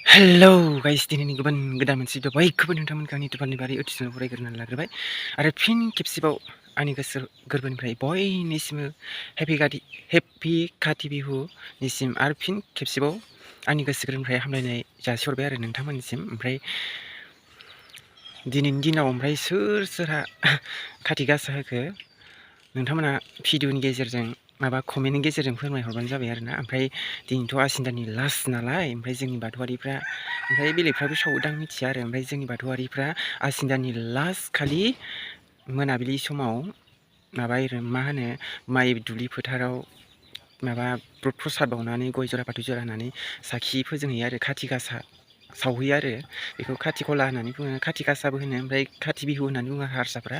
Hello guys दिनैनि गोदान मोनसे भिडिअ बयखौबो नोंथांमोनखौ आंनि दुबारनि बारै ओटिसनाव फरायग्रोनानै लाग्रोबाय आरो फिन खेबसेबाव आंनि गोसो गोरबोनिफ्राय बयनिसिमबो हेपि काति बिहुनिसिम आरो फिन खेबसेबाव आंनि गोसो गोरबोनिफ्राय हामलायनाय जासिहरबाय आरो नोंथांमोननिसिम। ओमफ्राय दिनैनि दिनाव ओमफ्राय सोरहा काति गासा होखो नोंथांमोना भिडिअनि गेजेरजों माबा कमेन्टनि गेजेरजों फोरमायहरबानो जाबाय आरोना। ओमफ्राय दिनैथ' आसिन दाननि लास्ट नालाय ओमफ्राय जोंनि बाथौआरिफ्रा ओमफ्राय बेलेगफ्राबो सावोदां मिथिया आरो ओमफ्राय जोंनि बाथौआरिफ्रा आसिन दाननि लास्ट खालि मोनाबिलि समाव माबा मा होनो माइ दुब्लि फोथाराव माबा बुट प्रसाद बावनानै गय जरा फाथै जरा होनानै साखि फोजोंहैयो आरो काति गासा सावहैयो आरो बेखौ काति कला होननानै बुङो, काति गासाबो होनो, ओमफ्राय काति बिहु होननानै बुङो हारसाफ्रा।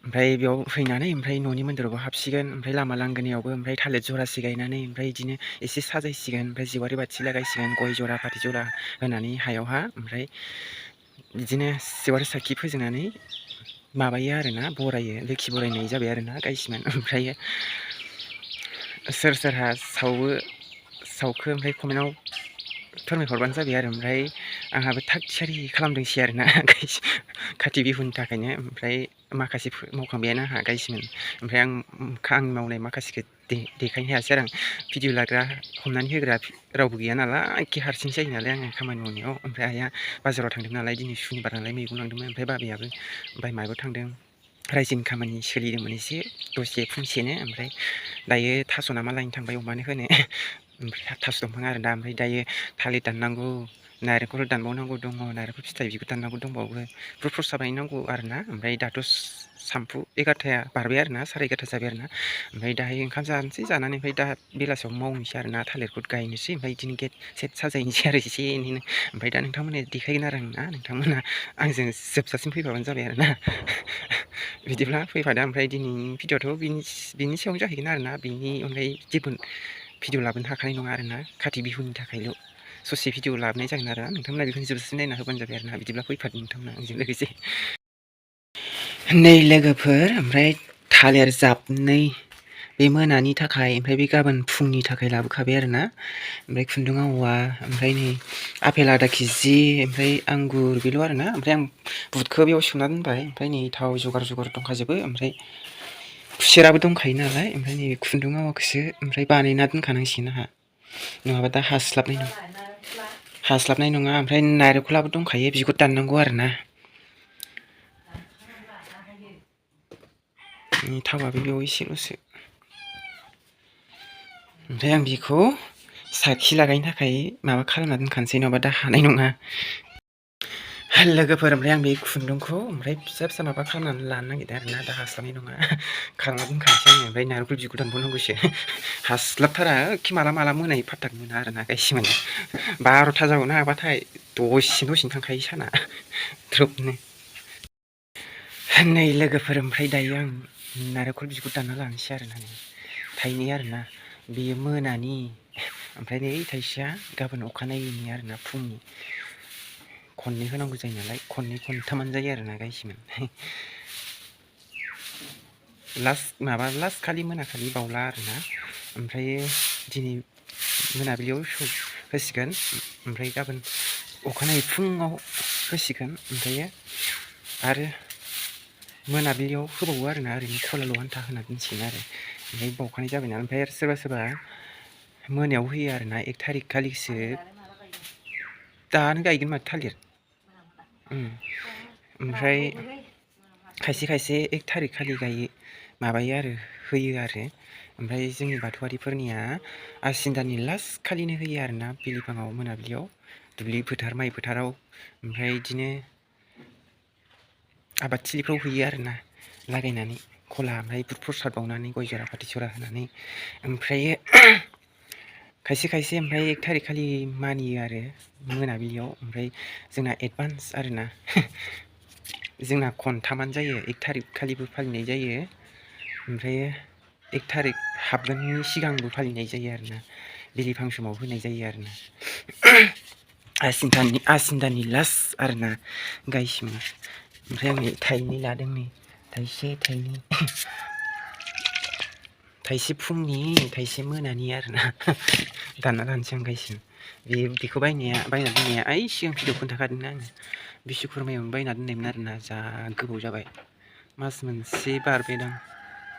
ओमफ्राय बेयाव फैनानै ओमफ्राय न'नि मन्दिरावबो हाबसिगोन, ओमफ्राय लामा लांगोनायावबो ओमफ्राय थालिर जरासे गायनानै ओमफ्राय बिदिनो एसे साजायसिगोन, ओमफ्राय जेवारि बाथि लागायसिगोन गय जरा फाथै जरा होनानै हायावहा, ओमफ्राय बिदिनो जेवारि साखि फोजोंनानै माबायो आरोना बरायो, लोखि बरायनाय जाबाय आरोना गायसिमोन। ओमफ्राय सोरहा सावखो ओमफ्राय कमेन्टआव फोरमायहरबानो जाबाय आरो। ओमफ्राय आंहाबो थाग थियारि खालामदोंसै आरोना काति बिहुनि थाखायनो। ओमफ्राय माखासे मावखांबायानो आंहा गायसिमोन, ओमफ्राय आं मावनाय माखासेखौ देखायनो हायासै आरो आं भिडिअ लाग्रा हमनानै होग्रा रावबो गैया नालाय, एखे हारसिंसो जायो नालाय आङो खामानि मावनायाव। ओमफ्राय आइया बाजाराव थांदों नालाय दिनै सुनिबार नालाय मैगं लांदोंमोन, ओमफ्राय बाबायाबो ओमफ्राय मायाबो थांदों, रायजोनि खामानि सोलिदोंमोन एसे दसे फुंसेनो। ओमफ्राय दायो थास' नामा लायनो थांबाय अमानो होनो, ओमफ्राय थास' दंफां आरो दा। ओमफ्राय दायो थालिर दाननांगौ, नारेंखल दानबावनांगौ दङ, नारेंखल फिथाइ बिगुर दाननांगौ दंबावो, बुट प्रसाद बानायनांगौ आरोना। ओमफ्राय दाथ' सामफु 11थाया बारबाय आरोना, 11:30 जाबाय आरोना। ओमफ्राय दाहाय ओंखाम जानोसै, जानानै ओमफ्राय दा बेलासियाव मावनोसै आरोना, थालिरखौ गायनोसै, ओमफ्राय बिदिनो गेट सेट साजायनोसै आरो एसे एनैनो। ओमफ्राय दा नोंथांमोननो देखायगोन आरो आं ना, नोंथांमोना आंजों जोबजासिम फैफाबानो जाबाय आरोना। बिदिब्ला फैफादो। ओमफ्राय दिनैनि भिडिअ'आथ' बिनि सायावनो जाहैगोन आरोना, बिनि अनगायै जेबो भिडिअ लाबोनो हाखानाय नङा आरोना, काति बिहुनि थाखायल' ससे भिडिअ लाबोनाय जागोन आरो नोंथांमोना बेखौनो जोबजासिम नायना होबानो जाबाय आरोना। बिदिब्ला फैफादो नोंथांमोना आंजों लोगोसे। नै लोगोफोर, ओमफ्राय थालिर जाबनै बे मोनानि थाखाय, ओमफ्राय बे गाबोन फुंनि थाखाय लाबोखाबाय आरोना। ओमफ्राय खुन्दुं आवा, ओमफ्राय नै आफेल आधा केजि, ओमफ्राय आंगुर बेल' आरोना। ओमफ्राय आं बुटखौ बेयाव सोमना दोनबाय, ओमफ्राय नै थाव जगार दंखाजोबो, ओमफ्राय खुसेराबो दंखायो नालाय। ओमफ्राय नैबे खुन्दुं आवाखौसो ओमफ्राय बानायना दोनखानांसिगोन आंहा, नङाबा दा हास्लाबनाय नङा। ओमफ्राय नारेंखलाबो दंखायो, बिगुर दाननांगौ आरोना। थावाबो बेयाव एसेल'सो, ओमफ्राय आं बेखौ साखि लागायनो थाखाय माबा खालामना दोनखानोसै, नङाबा दा हानाय नङा लोगोफोर। ओमफ्राय आं बे खुन्दुंखौ ओमफ्राय फिसा माबा खालामनानै लानो नागिरदों आरोना, दा हास्लाबनाय नङा खालामना दोनखानोसै आङो। ओमफ्राय नारेंखल बिगुर दानबावनांगौसो, हास्लाबथारा एखे माला मोनायो फात्ताखौनो मोना आरोना गायसिमोन। 12था जागौना हाबाथाय दसेनो थांखायो साना द्रोबनो। नै लोगोफोर, ओमफ्राय दायो आं नारेंखल बिगुर दानना लानोसै आरोना, थाइनै आरोना, बेयो मोनानि। ओमफ्राय नै थाइसेया गाबोन अखानायैनि आरोना, फुंनि। खननै होनांगौ जायो नालाय, खनथामानो जायो आरोना गायसिमोन। लास्ट खालि मोनाखालि बावला आरोना। ओमफ्राय दिनै मोनाबिलियाव होसिगोन, ओमफ्राय गाबोन अखानायै फुङाव होसिगोन, ओमफ्राय आरो मोनाबिलियाव होबावो आरोना, ओरैनो खलाल' आन्था होना दोनसिगोन आरो। ओमफ्राय बावखानाय जाबाय नालाय। ओमफ्राय आरो सोरबा मोनायाव होयो आरोना, 1 थारिख खालिसो। दानो गायगोन माथो थालिर। ओमफ्राय खायसे 1 थारिख खालि माबायो आरो होयो आरो। ओमफ्राय जोंनि बाथौआरिफोरनिया आसिन दाननि लास्ट खालिनो होयो आरोना, बिलिफाङाव मोनाबिलियाव दुब्लि फोथार माइ फोथाराव। ओमफ्राय बिदिनो आबादथिलिफ्राव हैयो आरोना लागायनानै खला, ओमफ्राय बुट प्रसाद बावनानै गय जरा फाथै जरा होनानै। ओमफ्राय खायसे ओमफ्राय 1 थारिख खालि मानियो आरो मोनाबिलियाव। ओमफ्राय जोंना एडभान्स आरोना, जोंना खनथामानो जायो, 1 थारिख खालिबो फालिनाय जायो, ओमफ्राय 1 थारिख हाबगोननि सिगांबो फालिनाय जायो आरोना, बिलिफां समाव होनाय जायो आरोना। आसिन दाननि लास्ट आरोना गायसिमोन। ओमफ्राय आं नै थाइनै लादों, नै थाइसे थाइनै थाइसे फुंनि थाइसे मोनानि आरोना दानना लानोसै आं गायसिम बेखौ बायना दोननाया ओइ सिगां भिडिअ खोन्थाखादोंना आङो बिश्वकर्मायावनो बायना दोननायमोन आरोना जा गोबाव जाबाय मास मोनसे बारबायदां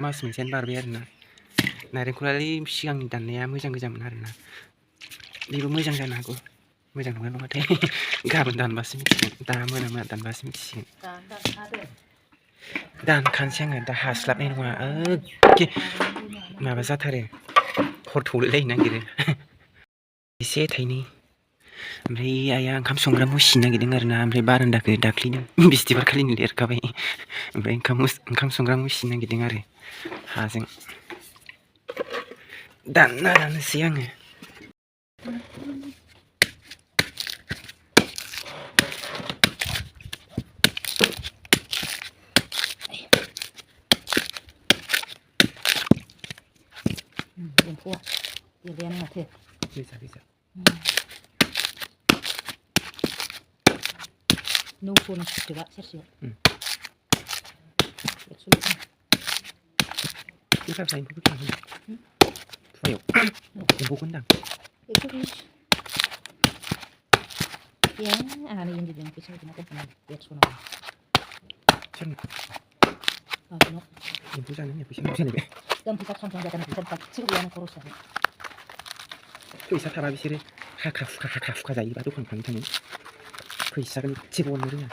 मास मोनसेयानो बारबाय आरोना नारेंखलालाय सिगांनि दाननाया मोजां गोजामोन आरोना बेबो मोजां जानो हागौ मोजां नंगौ नङाथाय गाबोन दानबासो मिथिगोन दा मोना दानबासो मिथिसिगोन दानखानोसै आङो दा हास्लाबनाय नङा ओके माबा जाथारो हर थौलायलायनो नागिरो एसे थाइनै ओमफ्राय आइया ओंखाम संग्रा मुसिनो नागिरदों आरोना ओमफ्राय बारान्दाखौ दाख्लैनो बिस्थिबारखालिनो लिरखाबाय ओमफ्राय ओंखाम संग्रा मुसिनो नागिरदों आरो हाजों दानना लानोसै आङो एम्फौआ गैलियानो माथो bisa नौस'नो फिथोबा सेरसेयाव bisa saya buku kan ayo buku kan ya anak yang dibilang pisau cuma kan lihat sono 전 no ibu sana ya bisa lebih dan kita sampai jatuh kita tak sih yang kurus aja bisa tahu bisa deh hakaf kaza iba tuh kan kan bisa kan cibon dulu ya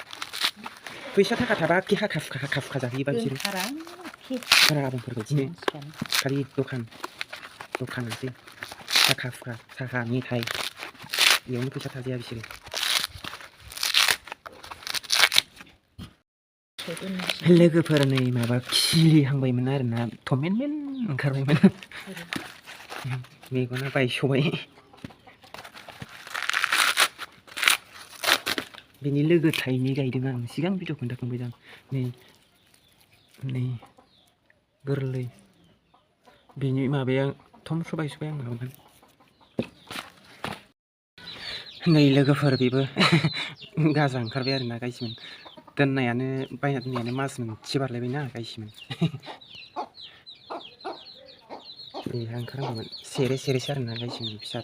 bisa tak kata baki hakaf kaza iba bisa deh karena abang pergi kali dokan nanti hakaf saha mitai yang bisa tahu dia bisa deh लोगोफोर नै माबा खिलिहांबायमोन आरोना थमेनमेन ओंखारबायमोन मेगना बायस'बाय बिनि लोगो थाइनै गायदों आं सिगां भिडिअ खोन्थाखांबाय आं नै गोरलै बिनि माबाया थमस्र' बायस'बाय आं माबामोन नै लोगोफोर बेबो गाजा ओंखारबाय आरोना गायसिमोन दोननायानो बायना दोननायानो मास मोनसे बारलायबायना गायसिमोन बेहा ओंखारहांबायमोन सेरेसो आरोना गायसिमोन फिसा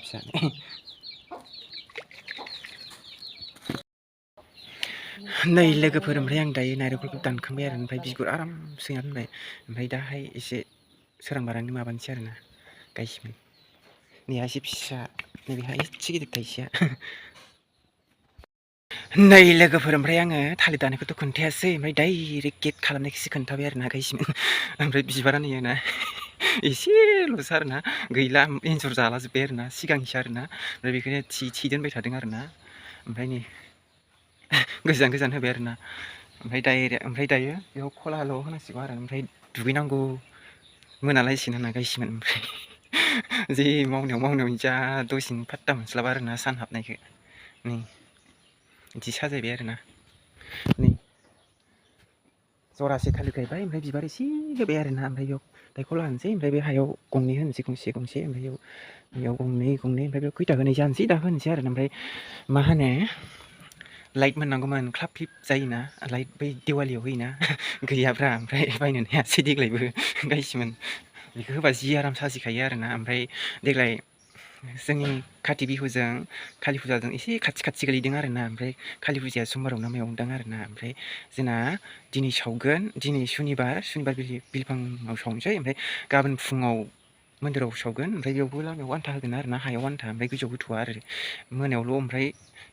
नै लोगोफोर ओमफ्राय आं दायो नारेंखलखौ दानखांबाय आरो ओमफ्राय बिगुर आराम सैना दोनबाय ओमफ्राय दाहाय एसे सोरां बारांनो माबानोसै आरोना गायसिमोन नैहा एसे फिसा नैबेहा एसे गिदिर थाइसेया नै लोगोफोर ओमफ्राय आङो थालिर दानायखौथ' खोन्थायासै ओमफ्राय डाइरेक्ट केक खालामनायखौसो खोन्थाबाय आरोना गायसिमोन ओमफ्राय बिबारा नैयोना एसेल'सो आरोना गैला एन्जर जालाजोब्बाय आरोना सिगांसो आरोना ओमफ्राय बेखौनो थि दोनबाय थादों आरोना ओमफ्राय नै गोजान होबाय आरोना ओमफ्राय दायो बेयाव खलाल' होनांसिगौ आरो ओमफ्राय दुगैनांगौ मोनालायसिगोन होनना गायसिमोन ओमफ्राय जि मावनायाव जा दसेनो फात्ता मोनस्लाबा आरोना सान हाबनायखौ नै बिदि साजायबाय आरोना नै जरासे थालिर गायबाय ओमफ्राय बिबार एसे होबाय आरोना ओमफ्राय बेयाव दायखौ लानोसै ओमफ्राय बे हायाव गंनै होनोसै गंसे ओमफ्राय बेयाव गंनै ओमफ्राय बेयाव खैथा होनाय जानोसै दा होनोसै आरो ओमफ्राय मा होनो लाइट मोननांगौमोन ख्लाब ख्लिब जायोना लाइट बै दिवालियाव होयोना गैयाब्रा ओमफ्राय बायनो हायासै देग्लायबो गायसिमोन बेखौ होबा जि आराम साजिखायो आरोना ओमफ्राय देग्लाय जोंनि काति बिहुजों कालि फुजाजों एसे खाथि गोलैदों आरोना ओमफ्राय कालि फुजाया समबाराव ना मायाव मोनदों आरोना ओमफ्राय जोंना दिनै सावगोन दिनै सुनिबार बिलिफाङाव सावनोसै ओमफ्राय गाबोन फुङाव मन्दिराव सावगोन ओमफ्राय बेयावबो लामायाव आन्था होगोन आरोना हायाव आन्था ओमफ्राय गोजौआव होथ'वा आरो मोनायावल' ओमफ्राय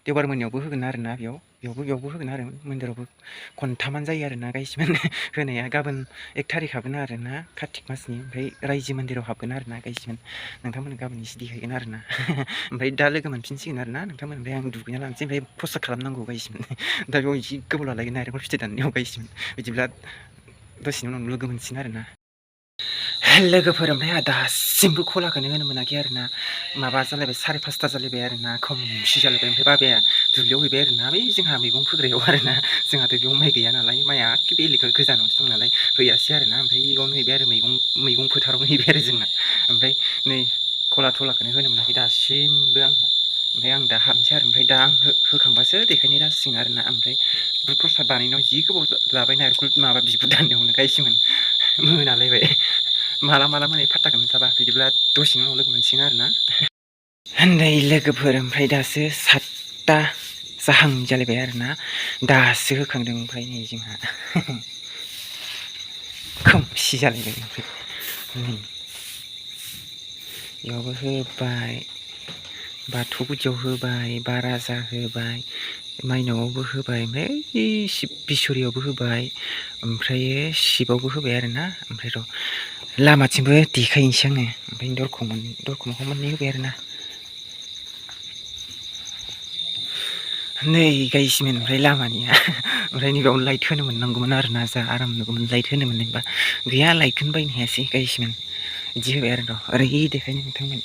देवबार मोनायावबो होगोन आरोना बेयावबो होगोन आरो मन्दिरावबो खनथामानो जायो आरोना गायसिमोन होनाया गाबोन 1 थारिख हाबगोन आरोना कार्तिक मासनि ओमफ्राय रायजो मन्दिराव हाबगोन आरोना गायसिमोन नोंथांमोननो गाबोन एसे देखायगोन आरोना ओमफ्राय दा लोगो मोनफिनसिगोन आरोना नोंथांमोन ओमफ्राय आं दुगैना लानोसै ओमफ्राय पस्ट खालामनांगौ गायसिमोन दा बेयाव एसे गोबाव लालायगोन नारेंखल फिथाइ दाननायाव गायसिमोन बिदिब्ला दसेनि उनाव लोगो मोनसिगोन आरोना लोगोफोर ओमफ्राय आंहा दासिमबो खलाखौनो होनो मोनाखै आरोना माबा जालायबाय 5:30 जालायबाय आरोना खोमसि जालायबाय ओमफ्राय बाबाया दुब्लियाव हैबाय आरोना बै जोंहा मैगं फोग्रायाव आरोना जोंहाथ' बेयाव माइ गैया नालाय माइआ बेलेग गोजानावसो दं नालाय हैयासै आरोना ओमफ्राय बेयावनो हैबाय आरो मैगं फोथारावनो हैबाय आरो जोंना ओमफ्राय नै खला थलाखौनो होनो मोनाखै दासिमबो आंहा ओमफ्राय आं दा हाबनोसै आरो ओमफ्राय दा आं होखांबासो देखायनाय जासिगोन आरोना ओमफ्राय बुद प्रसाद बानायनायाव जि गोबाव लाबाय नारेंखल माबा बिगुर दाननायावनो गायसिमोन मोनालायबाय माला मोनै फात्ताखौनो मोनस्लाबा बिदिब्ला दसेनि उनाव लोगो मोनसिगोन आरोना नै लोगोफोर ओमफ्राय दासो 7ता जाहां जालायबाय आरोना दासो होखांदों ओमफ्राय नै जोंहा खोमसि जालायबाय ओमफ्राय नै बेयावबो होबाय बाथौ गुदियाव होबाय बा राजा होबाय माइनावआवबो होबाय ओमफ्राय शिब बिसरियावबो होबाय ओमफ्रायो शिबआवबो होबाय आरोना ओमफ्राय र' लामाथिंबो देखायनोसै आङो ओमफ्राय दरखंखौ मोननै होबाय आरोना नै गायसिमोन ओमफ्राय लामानिया ओमफ्राय नैबेयावनो लाइट होनो मोननांगौमोन आरोना जा आराम नुगौमोन लाइट होनो मोननायबा गैया लाइटखौनो बायनो हायासै गायसिमोन बिदि होबाय आरो र' ओरै देखायनो नोंथांमोन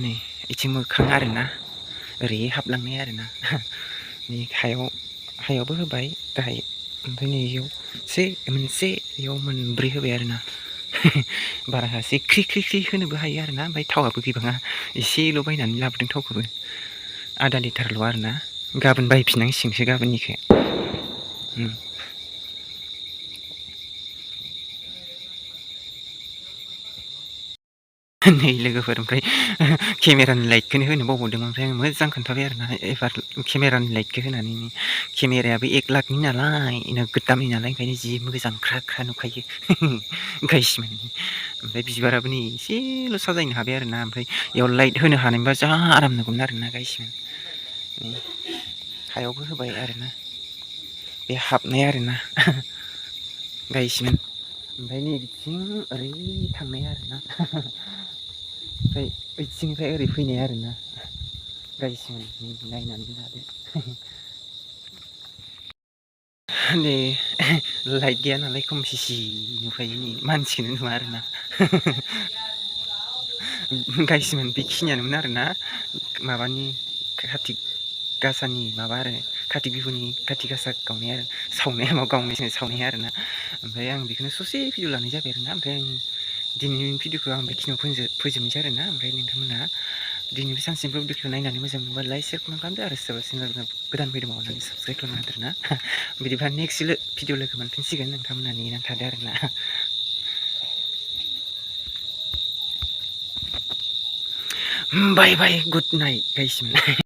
नै इथिं मोखां आरोना ओरै हाबलांनाय आरोना नै हायावबो होबाय गाहाय ओमफ्राय नै इयाव मोनसे इयाव मोनब्रै होबाय आरोना बारा हायासै ख्रि ख्रि ख्रि होनोबो हायो आरोना ओमफ्राय थावाबो गैबाङा एसेल' बायनानै लाबोदों थावखौबो आधा लिटारल' आरोना गाबोन बायफिननांसिगोनसो गाबोननिखौ नै लोगोफोर ओमफ्राय केमेरानि लाइटखौनो होनो बावबावदों ओमफ्राय आं मोजां खोन्थाबाय आरोना एबार केमेरानि लाइटखौ होनानै केमेरायाबो 1 लाखनि नालाय नोगोद दामनि नालाय ओंखायनो जि मोजां ख्रा ख्रा नुखायो गायसिमोन ओमफ्राय बिबाराबो नै एसेल' साजायनो हाबाय आरोना ओमफ्राय बेयाव लाइट होनो हानायमोनबा जा आराम नुगौमोन आरोना गायसिमोन हायावबो होबाय आरोना बे हाबनाय आरोना गायसिमोन ओमफ्राय नै बिथिं ओरै थांनाय आरोना ओमफ्राय ओइथिंनिफ्राय ओरै फैनाय आरोना गायसिमोन नायनानै लादो नै लाइट गैया नालाय खोमसि नुखायो नै मानसिखौनो नुवा आरोना गायसिमोन बेखिनियानोमोन आरोना माबानि कार्तिक गासानि माबा आरो कार्तिक बिहुनि कार्तिक गासा गावनाय आरो सावनाया माबा गावनाय सावनाया आरोना ओमफ्राय आं बेखौनो ससे भिडिअ लानाय जाबाय आरोना ओमफ्राय आं दिनैनि भिडिअखौ आं बेखिनियाव फोजोबनोसै आरोना ओमफ्राय नोंथांमोना दिनैनि सानसेनिफ्राय भिडिअखौ नायनानै मोजां मोनबा लाइक शेयार कमेन्ट खालामदो आरो सोरबा चेनेल गोदान फैदों अननानै साबसक्राइब खालामना होदोना बिदिब्ला नेक्स्ट भिडिअ लोगो मोनफिनसिगोन नोंथांमोना नेनानै थादो आरोना बाय बाय गुड नाइट गायसिमोन